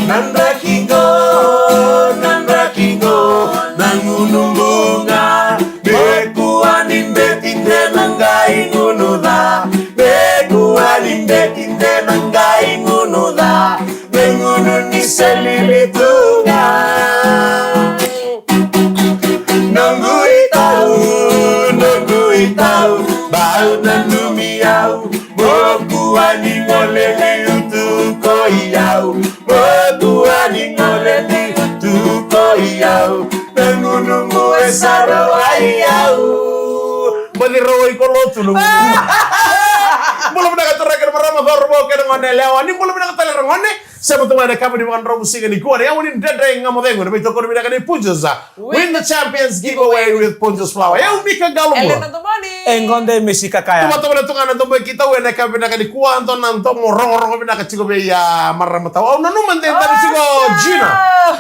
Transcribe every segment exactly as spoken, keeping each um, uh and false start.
Na draki qo, na draki qo, na gunu buga. Be kua ni beti de na qai gunu ca. Be kua ni beti de na qai gunu ca. Be gunu ni selili tu ga. Noqu itau, noqu itau, bau nanumi au. Mo kua ni gole liu tu ko i au. Mo kua ni gole liu tu ko i au. Na gunugu e sa rawai au. Baci rawai ko lotu na gunugu. Bula vinaka turaga kei na marama, cauravou kei na gone yalewa. Ni bula vinaka tale ragone. Sema tu mai na kava ni vakadromu siga nikua, na yavu ni Dredre Ga Mo Cegu, na veitokoni vinaka ni Punjas. Win the Champions Giveaway with Punjas Flour. E au Mika Galu Bula. Elena Domani. E qo de Misi Kakaya. Tuvatuvana tu ga na domo i kitau ena kava vinaka nikua, dua na domo rogorogo vinaka tiko vei, a, marama tau. Au nanuma de davi tiko Gina.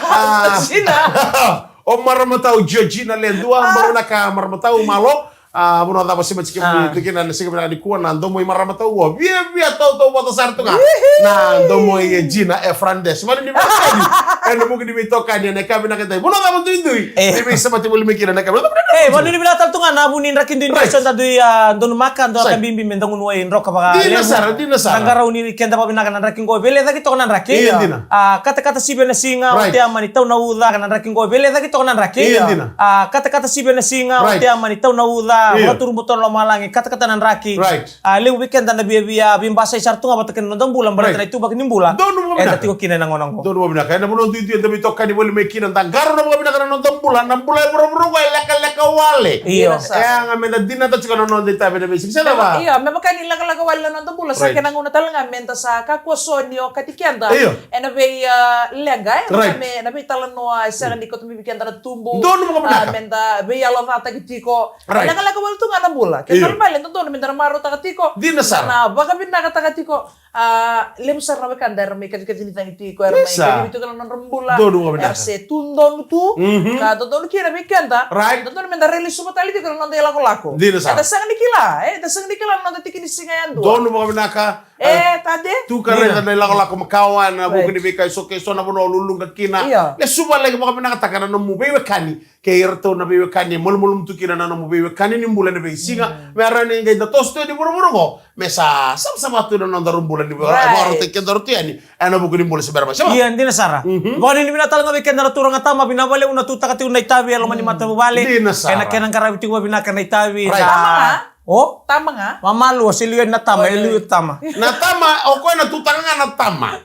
A, Gina. O marama tau Georgina Ledua, bula vinaka marama tau, malo. A, vanua cava sema tiko kemuni tu kina na siga vinaka nikua, na domo i marama tau, o viavia tautauvata sara tu ga. Na domo i Gina e Fernandes. Mani ni veitokani, ena vuku ni veitokani, ena ka vinaka tau. Vanua cava duidui. E. Ni veisemati voli mai kina na ka vinaka. E, mani ni vinaka tale tu ga na vu ni draki duidui, so da dui, a, donumaka, dua ka bibi me da gunu wai droka vakalevu. Dina sara, dina sara. Da qarau ni keda vakavinaka na draki qo, veilecaki toka na draki. Io, dina. A, katakata sivi ena siga, o te a mani tau na uca, na draki qo, veilecaki toka na draki. Io, dina. A, katakata sivi ena siga, o te a mani tau na uca, vakaturu boto na lomalagi, katakata na draki. Right. A, levu vei keda na viavia, veibasai sara tu ga vata kei na noda bula, baleta na ituvaki ni bula. Donu vakavinaka. Eda tiko kina ena gauna qo. Donu vakavinaka. Ena vanua duidui eda veitokani voli mai kina, da qarauna vakavinaka na noda bula, na bula e vuravura qo e lekaleka wale. Io. Dina sara. E yaga meda dinata tiko na noda itavi ena veisiga. Se cava? Io, me vaka ni lekaleka wale na noda bula, sa kena gauna tale ga meda sa kakua so ni okati keda. Io. Ena vei, a, leqa, e, na me, na veitalanoa, e sega ni kauta mai vei keda na tubu. Donu vakavinaka. A, meda veiyalocataki tiko. Right. E lekaleka wale tu ga na bula. Io. Kena ibalebale, e dodonu meda na marautaka tiko. Dina sara. Na vakavinakataka tiko. A, levu sara na wekada era mai kacikaci ni cagi tiko, era mai kacikaci tiko na nodra bula. Donu vakavinaka. Era se tu donu tu. Mhm. Ka dodonu kina vei keda. Right. Dodonu meda railesuva tale tiko na noda ilakolako. Dina sara. Eda sega ni kila, e, eda sega ni kila na noda tiki ni siga yadua. Donu vakavinaka. E, tade. Tu ka raica na ilakolako makawa, na vuku ni veika eso, ke so na vanua o luluqa kina. Io. Lesuva lagi vakavinakataka na nomu veiwekani. Kei iratou na veiwekani, malumalumu tu kina na nomu veiwekani ni bula ena veisiga. Mm. Me rawa ni qai da toso tu e vuravura qo, me sa savasava tu na nodaru bula ni vakarautaki kedaru tu yani ena vuku ni bula se bera mai. Sema. Ia, dina sara. Mhm. Vakanuinui vinaka tale ga vei keda na turaga tama, vinaka vakalevu na tutaka tiko na itavi e loma ni matavuvale. Dina sara. Kena, kena qaravi tiko vakavinaka na itavi. Right. Na tama ga. O? Tama ga. Mamalu, o se liu na tama, e liu tama. Na tama, o koya na tutaka ga na tama.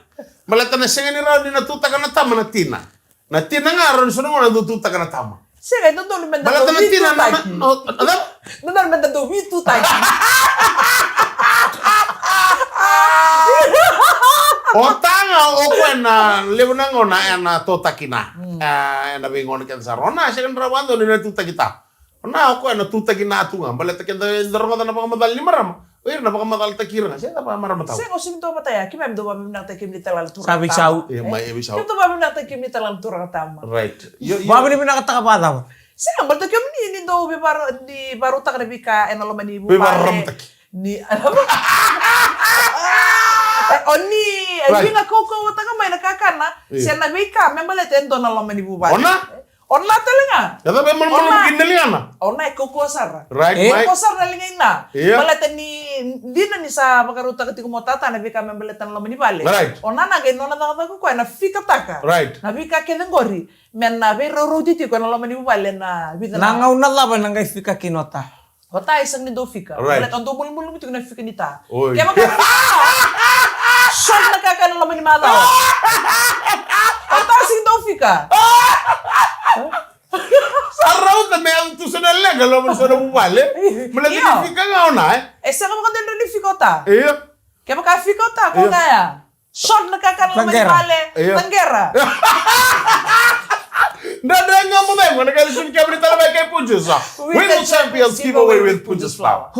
Baleta na sega ni rawa ni na tutaka na tama na tina. Na tina ga rawa ni so na gauna dau tutaka na tama. Sega, e dodonu meda dau veitutaki. Baleta na tina na, na, na, na. Dodonu meda dau veitutaki. O ta ga, o koya na levu na gauna ena totaki na. Mm. E, ena veigauna kece sara. O na sega ni rawa dodonu ni na tutaki ta. Na o koya na tutaki na tu ga, baleta keda, eda rogoca na vakamacala ni marama. O ira na vakamacalataki ira ga, se da vakamarama tau. Sega, o sega ni dua vata ya, keimami dau vakavinavinakataki kemuni tale ga na turaga tama. Sa veisau. E, mai, e veisau. Keimami dau vakavinavinakataki kemuni tale ga na turaga tama. Right. Io, io. Vakavinavinakataka vakacava? Sega, baleta kemuni ni dau veivakaro-, ni vakarautaka na veika ena loma ni vuvale. Veivakararamataki. Ni, e, o ni, e, right, liga kaukauwataka mai na kakana, io, se na veika me baleta e dua na loma ni vuvale. O na? O na tale ga. E cava e malumalumu kina na ligana? O na e kaukauwa sara. Right, e? Mai. Kaukauwa sara na liga i na. Io. Baleta ni dina ni sa vakarautaka tiko mai o tata na veika me baleta na loma ni vale. Right. O na na qai nona cakacaka o koya na fikataka. Right. Na veika kece qori. Me na veiraurauti tiko ena loma ni vuvale na vica na. Na gauna cava ena qai fika kina o ta? O ta e sega ni dau fika. Right. Baleta dau malumalumu tiko na fika ni ta. Oi. Kevaka short na kakana loma ni macawa. O ta e sega ni dau fika. Sa rauta me yaco tu so na leqa loma ni so na vuvale. Baleta ni fika ga o na, e? E sega vakadua ni fika o ta. Io. Kevaka fika o ta, ko ga ya. Short na kakana loma ni vale. Io. Taqera. Dredre Ga Mo Cegu, na ka lesu ni kemuni tale mai kei Punjas. Win the Champions Giveaway with Punjas Flour.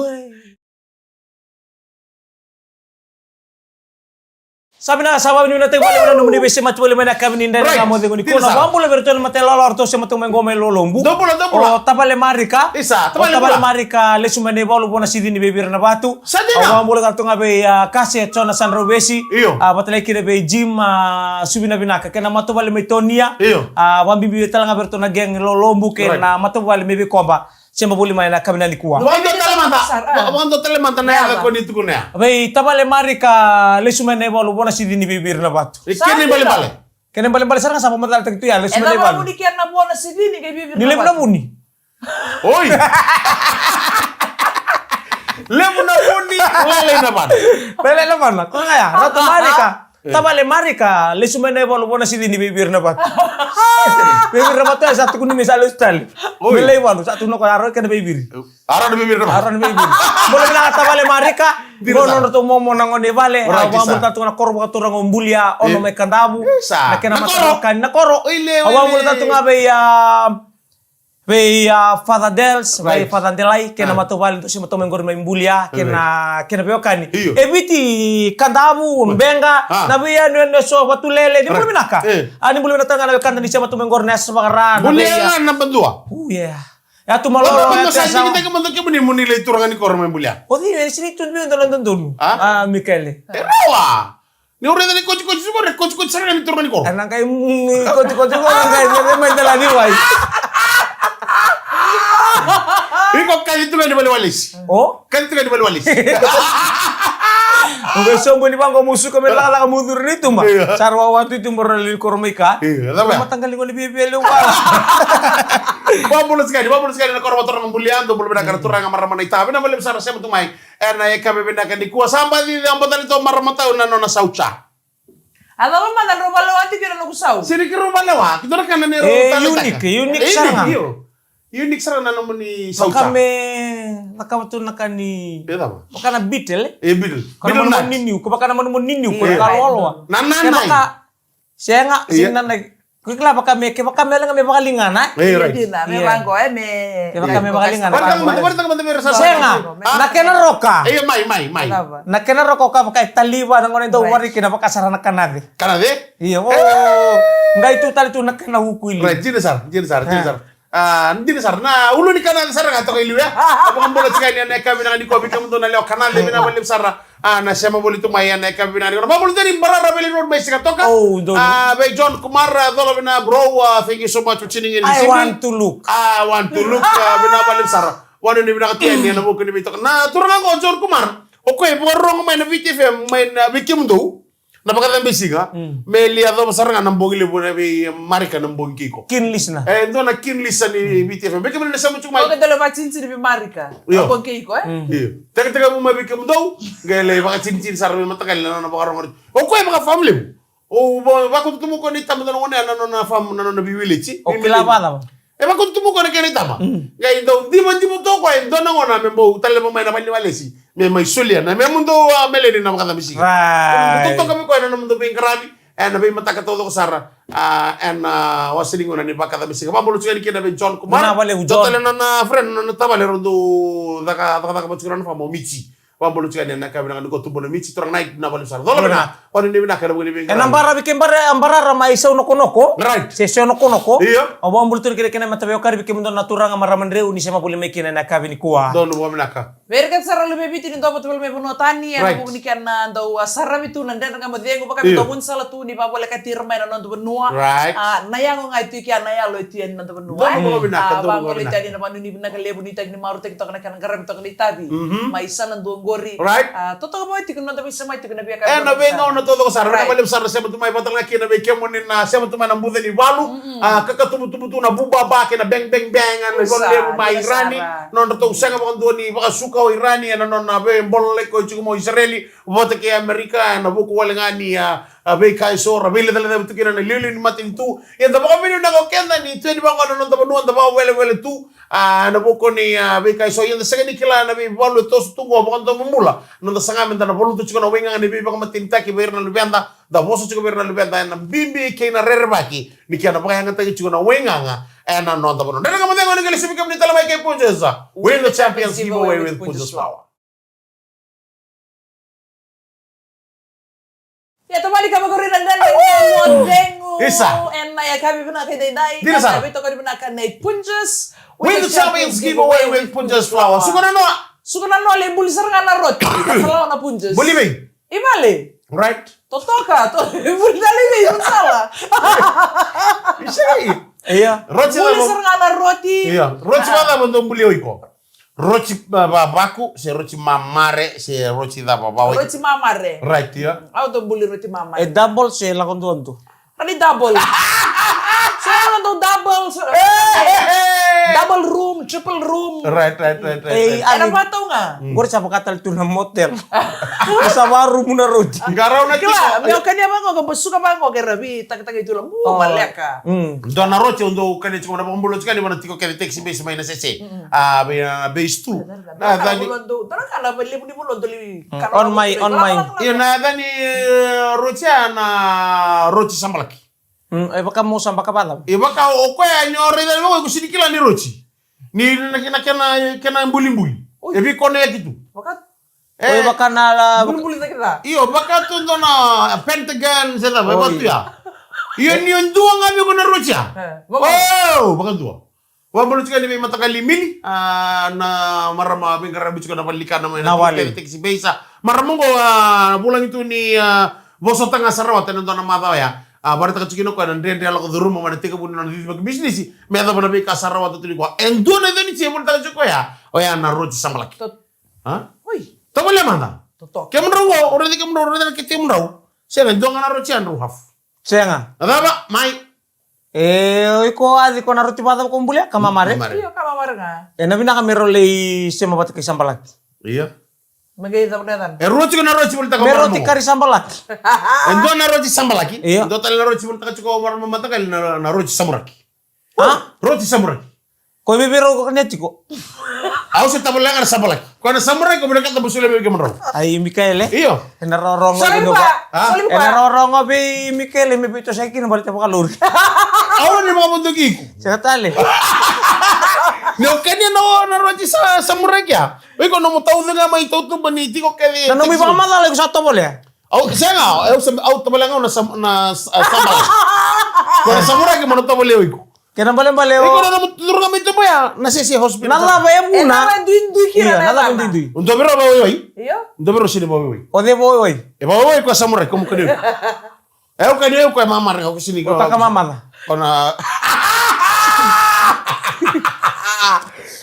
Sa vinaka, sa vakavinavinakataki vakalevu na nomuni veisemati voli mai na yakavi ni dre na Right. Gamocegu nikua. Dina sara. Vakabula vei iratou na mata e lawalawa ratou sema tu mai qo mai Lolobua. Dou bula, dou bula. O Tavale Marika. Isa, o Tavale Tavale Marika. Marika, lesu mai na ivalu Vonasicini vei Viranavatu. Sa dina. Au vakabula tale tu ga vei, a, Kase Jona Sadrauvesi. Io. A, vata tale kina vei Jim, a, Suvinavinaka. Kei na matavuvale mai Tonia. Io. A, vakabibi tale ga vei iratou na gang Lolobua kei Right. na matavuvale mai Veikoba. Sema voli mai na yakavi nikua. Vakadua tale mada. Sara. Va-, vakadua tale mada na Yava. Yaca ko ni tukuna ya. Vei Tavale Marika, lesu mai na ivalu Vonasicini vei Viranavatu. E kena ibalebale. Kena ibalebale sara ga sa vakamacalataki tu ya, lesu mai na ivalu. E na vuni kena Vonasicini kei Viranavatu. Ni levu na vuni. Oi. Levu na vuni, lalai na vana. Lalai na vana. Ko ga ya, Ratu Marika. Eh. Tavale Marika, lesu mai na ivalu Vonasicini vei Viranavatu. Vei Viranavatu, sa tukuni me sa lesu tale. Oi. Me lai valu, sa tukuna ko ya, aro kena veiviri. Aro na veiviri na vatu. Aro na veiviri. Bula vinaka Tavale Marika. Dina sara. Qo nodratou momo na gone vale. Right, a, vakabula sara. Tale tu na koro vakaturaga o Bulia, Ono Eh. mai Kadavu. Isa. Na kena Na koro. matavuvale na koro. Oi, le, A, oi, vakabula le. tale tu ga vei, a, Vei, a, Father Dels, vei Right. Father Delai, kei na Ah. matavuvale, dou sema tu mai qori mai Bulia, kei na, Right. kei na veiwekani. Io. E Viti, Kadavu, Beqa, Ah. na veiyanuyanu eso, Vatulele, ni bula Right. vinaka. Eh. A, ni bula vinaka tale ga na wekada ni sema tu mai qori na yasa vakara, na Bulia veiya. ga na Badua. Oh, yeah. Ya tu Malolo, Badua ya tu sa Yasawa. Digitaki mada kemuni mo ni lai turaga ni koro mai Bulia. O cei, e sini tu ni dua na dodonu. Ah? A, Mikaele. E rawa. Ni o raica ni kotikoti tiko, ni kotikoti sara ga ni turaga ni koro. E na qai, mm, kotikoti qo, na qai, e mai dela ni wai. Iko kaci tu ga ni valewalesi. O? Kaci tu ga ni valewalesi. O qai soqoni vaqo mo suka me lala mo curu ni tuba. Io. Sa ra wawa tu i tuba ra lai koro mai ka. Io, cava ya? Mataqali qo ni via via levu ga. Vabula tiko yani, vabula tiko yani na koro vatora ga Bulia, dou bula vinaka na turaga marama na itavi, na valevu sara sema tu mai. E na yakavi vinaka nikua sa baci, a, baci tale tu marama tau na nona sauca. A cava mada drau valewa tiko na noqu sau? Siri ki rau valewa, ki dua na kana ni rau E, tale unique, taka. Unique sara ga. Io. Unique sara na nomuni sauca. Vaka me, vaka tu na ka ni. E cava? Vaka na beetle, e? E beetle. Ko na Beetle mani nuts. Mani niu, ko vaka na mani mani niu, ko Io. Na ka loaloa. Na nanai. E vaka, sega, Io. Sega nanai. Ko kila vaka me, ke vaka me leqa me vakaligana, e? E, right. Dina, me Io. Vaqo, e, me Ke vaka me vakaligana. Vaka me vakaligana. Sega. Ah. Na kena roka. Io, mai, mai, mai. Cava? Na kena roka o ka vaka e taliva, na gone dau Right. vari kina vaka sara na kanace. Kanace? Io, o. Qai tu tale tu na kena uku i liu. Right, dina sara, dina sara, dina Ah. sara. Ah, dina sara. Na ulu ni kanace sara ga toka i liu, e? Au vakabula tiko yani ena yakavi vinaka nikua vei kemudou na lewa kanace, vinaka vakalevu sara. Ah, na sema voli tu mai ena yakavi vinaka nikua. Na vakabula tiko yani Mbarara Valley Road mai Sigatoka. Oh, donu. Ah, vei John Kumar, ah, cola vina bro, ah, thank you so much for tuning in, I listening. Want to look. Ah, I want to look, ah, vinaka vakalevu sara. Vakanuinui vinaka tu yani ena vuku ni veitoka. Na turaga qo John Kumar. O koya e vakarorogo mai na Viti F M, mai na vei kemudou. Na vakacabesiga, Mm. me li yacova sara ga na bogi levu na vei Marika na bogi kei iko. Keen listener. E, dua na keen listener ni Viti F M. Vei kemuni na sema tiko mai. Ko ke dole vakatinitini vei Marika. Io. Na bogi kei iko, e? Mm. Io. Tekateka vu mai vei kemudou, qai lai vakatinitini sara vei mataqali na nona vakarogo. O koya e vaka farm levu. O va-, vakututumu koya ni tama dua na gone na nona farm, na nona veiweleti. O kila vacava? E vakututumu koya na kena itama. Mm. Qai dau divadiva toka koya e dua na gauna me bau taleva mai na vale ni walesi. Me mai solia na me mudou a meleni na vakacabesiga. Right. Dau toka vei koya na mudou veiqaravi. Ena veimataka taucoko sara. A, ena wase ni gauna ni vakacabesiga. Vabolo tiko yani kina vei John Kumar. Vinaka valevu, John. Dau tale na nona friend, na nona tavale rau dau caka, caka, caka vata tiko na nona fama o Michi. Vabolo tiko yani ena yakavi vinaka ni ko tubu na Michi, turaga na iti na vale sara. Cola vinaka. Vani ni vinaka na vuni vinaka. Ena bara vei kei bara, bara ra mai sau nokonoko. Right. Se sau nokonoko. Io. Au vabolo tiko kina kina mata vei okari vei kemudou na turaga marama dreu ni sema voli mai kina ena yakavi nikua. Donu vakavinaka. Vei ira kece sara luve i Viti ni dua vata voli mai vanua tani, ena vuku ni kena dau a saravi tu na Dredre Ga Mo Cegu, vaka me dau gaunisala tu ni vavolekati ira mai na noda vanua. Right. A, na yago ga e tu i kea, na yalo e tu yani na noda vanua. Donu vakavinaka, donu vakavinaka. Vabolo tiko yani na vakanuinui vinaka levu ni taki ni marautaki toka na kena qaravi toka na itavi. Mhm. Mai sa na dua qori. Right. A, totoka vata tiko na noda veisemati tiko na via ka. Ena veigauna taucoko sara, vinaka valevu sara na sema tu mai vata ga kina vei kemuni na sema tu mai na buca ni valu. Mm-mm. A, kakatubutubu tu na vubaba kei na bang bang bang, a, na ivalu levu mai Irani. Nodratou sega vakadua ni vakasuka o Irani ena nona veibololaki koya tiko mai o Isireli vata kei Amerika, ena vuku wale ga ni, a, a, veika eso ra veilecalecavi tu kina na iliuliu ni matanitu. Ia da vakavinavinaka o keda ni tu yani vaqo na noda vanua, da vakawelewele tu, a, ena vuku ni, a, veika eso. Ia da sega ni kila na veivalu e toso tu qo, vakadomobula. Noda saga meda na valuta tiko na waigaga ni veivakamatenitaki vei ira na luveda, da vosa tiko vei ira na luveda ena bibi kei na rerevaki. Ni kena vakayagataki tiko na waigaga ena noda vanua. Dredre Ga Mo Cegu ena qai lesu vei kemuni tale mai kei Punjas. We the champions, give away with Punjas power. Ia, tamani ka vakuri na Dredre Ga Mo Cegu. Isa. Ena yakavi vinaka edaidai. Dina sara. Veitokoni vinaka nei Punjas. With the champions giveaway with Punjas Flour. Suka na noa. Suka na noa, lai buli sara ga na roti. Ka salawa na Punjas. Buli vei? I vale. Right. Totoka, to-, buli tale vei, buli sala. Isai. Ia. Roti. Buli sara ga na roti. Ia. Roti vacava dou buli o iko? Roti va-, vavaku, se roti mamare, se roti cava vawai? Roti mamare. Right, ia. Au dau buli roti mamare. E double se lako duadua? Rani double. So, au dau double, so, double room, triple room. Right, right, right, right, right. Era vata ga. Qori sa vaka tale tu na motel. Sa va room na roti. Qarauna kila, tiko. Me o kania vaqo, ka basuka vaqo, ke ravi, takitaki tu la, mu, maleka. Dua na roti, au dau kania tiko, na vakabula tiko, ni vana tiko kece taxi base mai na sese. A, vei, a, base two. Na cani. Dua na ka na levu ni vanua dau levu. On my, on my. Ia na cani, e, roti ya na roti sabalaki. Mm, e vaka mo sabaka vacava? E vaka o koya ni o raica vaka o iko sini kila ni roti. Ni na kena, kena, kena bulibuli. Oi. E vei kona yaki tu. Vaka. E. Oi, vaka na la. Bulibuli cake ca. Io, vaka tu dua na pentagon, se cava, e vaka tu ya. Io, ni o dua ga vei iko na roti ya. E, vaka. O, vaka dua. Vakabula tiko yani vei mataqali Mili, a, na marama veiqaravi tiko na valenikana mai na vale. Taxi base. Marama qo, a, vulagi tu ni, a, vosota ga sa rawata ena dua na macawa ya. A, vakaraitaka tiko kina o koya na dredre a lako curuma mai na tekivu ni nona cicivaki bisinisi. Me yacova na veika sa rawata tu nikua. E dua na iconi tiko e volitaka tiko o koya. Oya na roti sabalaki. Tot-, a? Oi. Tavale mada. Totoka. Kemudrau qo, o raici kemudrau, o raici na kete kemudrau. Sega, e dua ga na roti ya drau hafu. Sega. Na cava, mai. E, o iko a ciko na roti vacava ko bulia, ka mamare? Mamare. Io, ka mamare ga. E na vinaka me rau lai sema vata kei sabalaki. Io. Me qai cava na yacana? E rua tiko na roti volitaka. Me roti kari sabalaki. E dua na roti sabalaki. Io. Dua tale na roti volitaka tiko o marama mataqali na, na roti samuraki. A? Roti samuraki. Ko vei vei rau ko kania tiko? Au se tavale ga na sabalaki. Ko na samurai ko vinakata mo solia vei kemudrau. Ai, Mikaele. Io. Ena rorogo vei Nova. Ena rorogo vei Mikaele me vei tosai kina baleta vakalori. Au ni vakavodoki iko. Sega tale. Ni o kania na, na roti sa, samurai kia. Vei ko nomu tauca ga mai tautuba ni tiko kece. Na nomu ivakamacala iko sa tovolea. Au, sega, au sa, au tovolea ga na sam-, na, a, sabalaki. Ko na samurai ke mo na tovolea o iko. Kena balebale o. Iko na nomu turuga mai tobo ya, na sese hospital. Na cava e vuna? E cava e duidui kina. Io, na cava e duidui? Dua vei rau vakawaiwai. Io. Dua vei rau sini vakawaiwai. O cei vakawaiwai? E vakawaiwai ko samurai, ko mu kania. E o kania, o koya mamare, o sini. O taka mamaca. Ko na.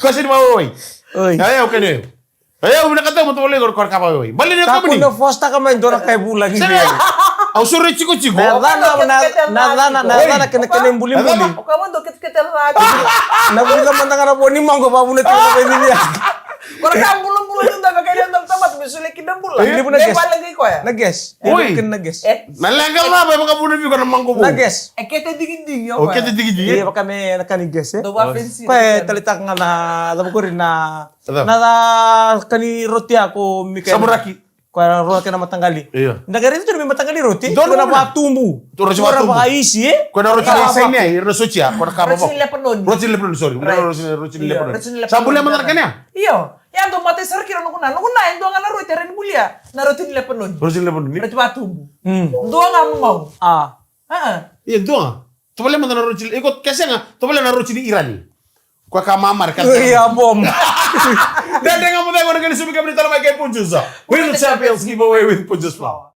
Ko sini vakawaiwai. Oi. E o kania. E, au vinakata mo tovolei ko na ka vakawaiwai. Baleta ni o kemuni. Ka kune fositaka mai dua na ka e vulagi. Sega. Au soro e tikotiko. Na cana, na, na cana, na cana kena, kena ibulibuli. O ka mo dau ketekete na cana. Na vulica mada ga na vo ni maqo, vavuna tiko na veivivi. Ko na ka bulabula ni dau veka ni dau tamata me solia ki na bula. E levu na gas. Na gas. Oi. Kena na gas. Na leqa cava e vakavuna vei iko na maqo vou? Na gas. E kete digidigi o koya. O kete digidigi. E vaka me na ka ni gas, e? Dau vafensi. Koya e taleitaka ga na cava qori na Cava? Na ca ka ni roti ya ko Mikaele. Samuraki. Ko ya rua kena mataqali. Io. Na qai raici tu na veimataqali roti. Dua na vatubu. Dua na vatubu. Vakaisi, e? Ko na roti ni Sainia, e, na sotia, ko na ka vavo. Roti ni Lepanoni. Roti ni Lepanoni, sorry. Right. Roti ni, roti ni Lepanoni. Io, roti ni Lepanoni. Sa bulia mada na kena ya? Io. Ya dua mata sara kina nukuna. Nukuna, e dua ga na roti e rawa ni bulia. Na roti ni Lepanoni. Roti ni Lepanoni. Roti vatubu. Mm. Dua ga mo. A. A. Io, dua ga. Tovolea mada na roti, iko ke sega, tovolea na roti ni Irani. Ko ka mamare ka. Ia, bom. Dredre Ga Mo Cegu, na kena subi kemuni tale mai kei Punjas. With the champions giveaway with Punjas Flour.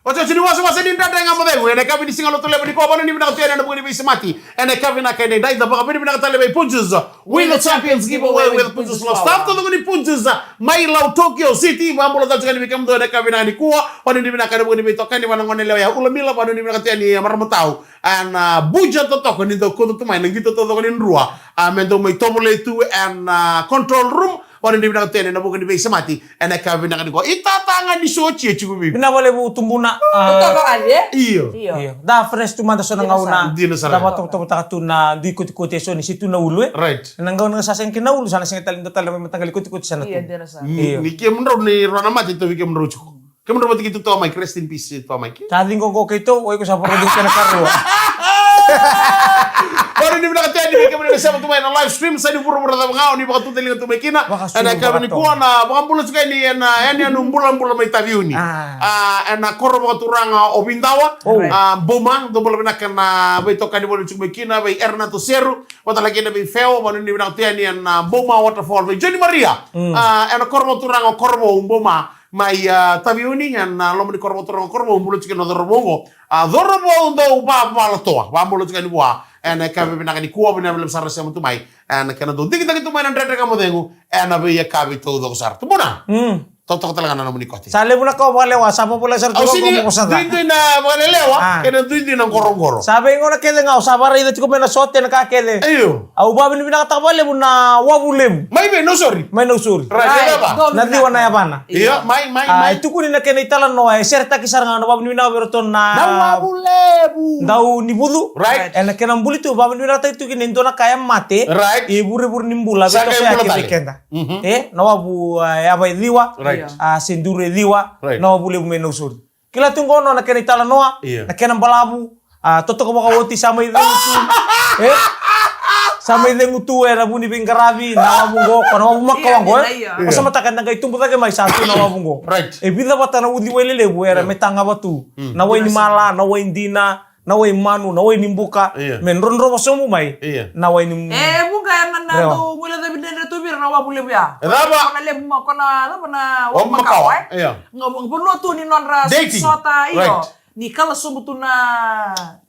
Oti, oti ni wasewase ni Dredre Ga Mo Cegu ena yakavi ni siga Lotulevu nikua, vanuinui vinaka tu yani ena vuku ni veisemati. Ena yakavi vinaka edaidai, da vakavinavinaka tale vei Punjas. With the champions giveaway with Punjas Flour. Staff taucoko ni Punjas mai Lau, Tokyo City. Vakabula tale tiko yani vei kemudou ena yakavi vinaka nikua. Vanuinui vinaka ena vuku ni veitokani vua na goneyalewa ya, Ula Mila. Vanuinui vinaka tu yani, a, marama tau. Ena, a, buja totoka ni dau kauta tu mai na qito taucoko ni drua. A, me dau mai tovolei tu ena, a, control room. Vanuinui vinaka tu yani ena vuku ni veisemati. Ena yakavi vinaka nikua. Itataga ni sotia tiko vei. Vinaka vakalevu tubuna. A, totoka vale, e? Io. Io. Io. Da fresh tu mada so na gauna. Dina sara. Da vakatovotovotaka tu na dui kotikoti eso ni se tu na ulu, e? Right. Na gauna ga sa sega kina na ulu, sa na sega tale ni dua tale na veimataqali kotikoti sa na tu. Io, dina sara. Io. Ni kemudrau ni rua na mate, tauvi kemudrau tiko. Kemudrau mate keitou, Toa Mike, rest in peace, Toa Mike. Sa ciqo qo keitou, o iko sa vakarogo kena karua. Vanuinui vinaka tu yani vei kemuni na Sema tu mai na live stream, sa ni vuravura cava ga o ni vakatucaliga tu mai kina. Vakasuru, ena yakavi ni vakatoga. Kua na vakabula tu ga ni ena, ena yanuyanu bulabula mai Taveuni. Ah. Ah, ena koro vakaturaga o Vidawa. Oh. Ah, Boma, dou bula vinaka na veitokani voli tiko mai kina, vei Ernesto Seru, vata kei na vei Feo, vanuinui vinaka tu yani ena Boma Waterfall, vei Johnny Maria. Mm. Ah, ena koro vakaturaga o Korovou, Boma, mai, ah, Taveuni, ena, ah, loma ni koro vakaturaga o Korovou, bula tiko na cauravou oqo. A cauravou dau vavalatoa, vabula tiko yani vua. Ena yakavi vinaka nikua, vinaka vakalevu sara na sema tu mai. Ena kena dau digitaki tu mai na Dredre Ga Mo Cegu, ena veiyakavi taucoko sara. Tubuna? Mm. Totoka tale ga na nomuni kote. Sa levu na ka o vakalewa, sa vavolai sara tu. Au sini, duidui na vakalelewa, ah, kei na duidui na qoroqoro. Sa veigauna kece ga, au sa varaica tiko mai na sote na ka kece. Io. Au vavinavinakataka vakalevu na wavu levu. Mai vei Nausori? Mai Nausori. Right, right. Na ciwa na yavana. Io, mai, mai, ah, mai. E tukuni na kena italanoa, e seretaki sara ga na vavinavinaka vei iratou na, na wavu levu. Dau ni vucu. Right. Ena kena buli tu, vavinavinakataki tu kina e dua na ka e mate. Right. E vurevure ni bula, sa qai bula tale. Vei keda. Mhm. E, na wavu, ah, yava e ciwa. Right. Ah, se duru e ciwa. Right. Na wavu levu mai Nausori. Kila tu qo na kena italanoa, io, na kena balavu, a, totoka vakaoti sa mai cegu tu. E? Sa mai cegu tu ena vu ni veiqaravi, na wavu qo, ko na wavu makawa qo, e? Io, io. Ko sa mataka eda qai tubu cake mai sa tu na wavu qo. Right. E vica vata na uciwai lelevu era, io, me tagava tu. Mm. Na wai ni mala, na wai dina, na wai manu, na wai ni buka, io, me drodrova sobu mai. Io. Na wai ni, e, vuqa ena, na, rewa, dau guilecavi Dredre tu vei ira na wavu levu ya. E cava? Ko na levu ma, ko na, cava na wavu makawa, e? Io. Ga, ga vanua tu ni nodra dating. Sota, io. Right. Ni kala sobu tu na,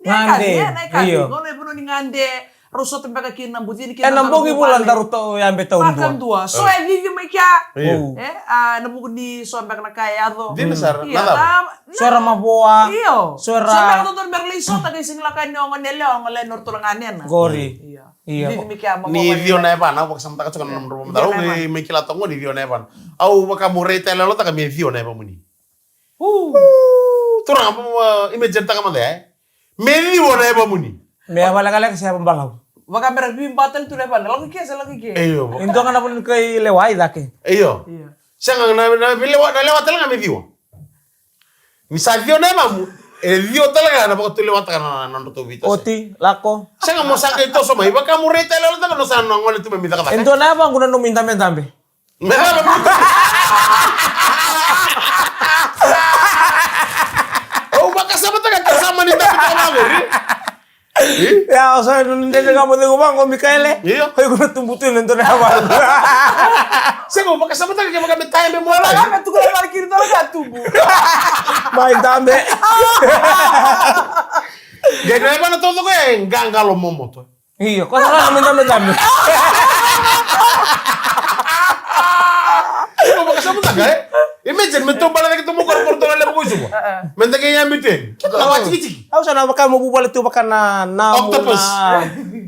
na ikavi, gade, e, na ikavi. Io. Gauna e vanua ni gade, rau sota beka kina na bucini kina. Ena bogi vula daru tau yabe taudua. Vakadua. So e cici mai kea. Io. E, a, ena vuku ni so beka na ka e yaco. Dina sara, io, na cava? So era mavoa. Io. So era, so beka dodonu me ra lai sota, qai sega ni lako yani o gone yalewa, o gone yalewa, o ratou na ganena. Qori. Io. Io. Cici mai kea, mavoa. Ni ciwa na yavana, au vakasamataka toka na nomudrau. Ciwa na yavana. Au vei, mai kila toka ni ciwa na yavana. Au vaka mo raica yalololotaka me ciwa na yavamuni. Uu. Turaga, mo, uh, imagine taka mada, e? Me ciwa na yavamuni. Me yava lekaleka se yava balavu. Vaka me ra veibattle tu na yavana. Lako i ke, se lako i ke. Io. E dua ga na vanua ni kai lewa i cake. Io. Io. Sega na, na, na lewa, na lewa tale ga me ciwa. Ni sa ciwa na yavamu, e ciwa tale ga na vakatulewataka na, na nodratou veitoso. Oti, lako. Sega mo sa qai toso mai, vaka mo raica yalololotaka, no sa na gole tu mai me cakacaka. E dua na yavaqu na nomu idabedabe. Me cava mo? Au vakasamataka ke sa mani dabe tale ga qori. E? Ia, o sa nunu Dredre Ga Mo Cegu vaqo, Mikaele. Io. Oi, ko na tubu tu ena dua na yavaqu. Sega, au vakasamataka kevaka me tayabe mo lai. Vaka me tukuna vale kiri tale ka tubu. Mai dabe. Qai na yavana taucoko e qaqalo momoto. Io, ko sa na me dabe dabe. Io, vakasamataka, e? Imagine, me tou bale cake tou mo kora kora tou na levu ko i suva. Me da qai yabe tu yani. Keta na watikitiki. Au sa na vaka mo vuvale tu vaka na, na octopus.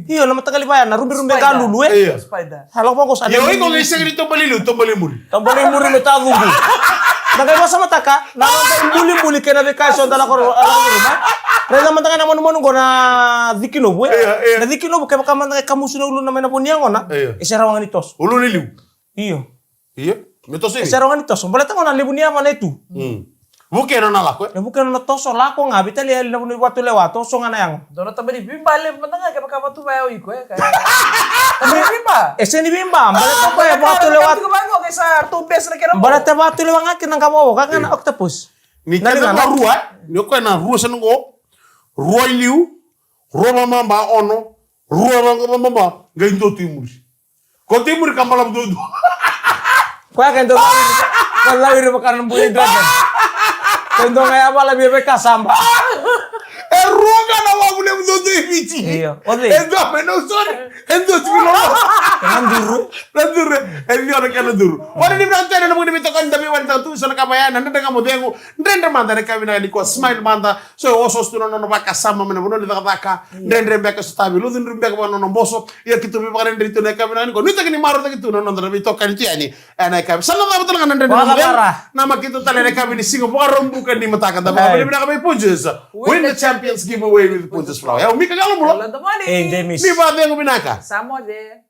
Io, na mataqali vaya, na ruberube ga lulu, e? Io. Spider. Sa lako vaqo sa. Io, iko qai sega ni toba liliu, toba limuri. Toba limuri me tacuqu. Na qai vakasamataka, na noda ibulibuli kei na veika eso da lako, lako ruma. Raica mada ga na manumanu qo na ciki novu, e? Io, io. Na ciki novu, kevaka mada ga e kamusu na uluna mai na vo ni yaqona, io, e se rawa ga ni toso. Ulu ni liu. Io. Io, me toso i vei? E se rawa ga ni toso. Baleta gona levu ni yavana e tu. Mm. Vukea na nona lako, e? E vukea na nona toso, lako ga, veitalia e yali na vanua ni vakatulewa, toso ga na yago. Dua na tabani veiba levu mada ga kevaka vatu vaya o iko, e, ka. Tabani veiba. E sega ni veiba, baleta o koya e vakatulewa. Tiko vaqo, ke sa ratou bese na kena mo. Baleta e vakatulewa ga kina qavokavoka ga na octopus. Ni kena mo rua, e? Ni o koya na rua sa na qo, rua i liu, rua vamaba, ono, rua vamaba, qai dua tu i muri. Ko tu i muri ka balavu duadua. Koya ka dau lawiri, ka lawiri vaka na bui dragon. Ka dau ga yavala via veika saba. E rua ga na wavu levu duadua i Viti. Io, o cei? E dua mai Nausori, e dua tiko i loma. Na duru. Na duru, e ciwa na kena duru. Ora ni vinaka tu yani na vuku ni veitokani da veiwali tale tu, so na ka vaya na Dredre Ga Mo Cegu, dredre mada na ka vinaka nikua, smile mada. So e osooso tu na nona vakasama mai na vanua ni cakacaka. Dredre beka e sotavi, lutu dredre beka vaka na nona boso. Ia keitou veivakarerei tu na yakavi vinaka nikua. Nuitaki ni marautaki tu na noda na veitokani tu yani ena yakavi. Sa na cava tale ga na Dredre Ga Mo Cegu. Namaki tu tale ena yakavi ni siga Vakaraubuka ni mataka. Da vakavinavinaka vei Punjas. Win the Champions Giveaway with Punjas Flour. Ia, o Mika Qalobula. Ni vakacegu vinaka. Sa moce.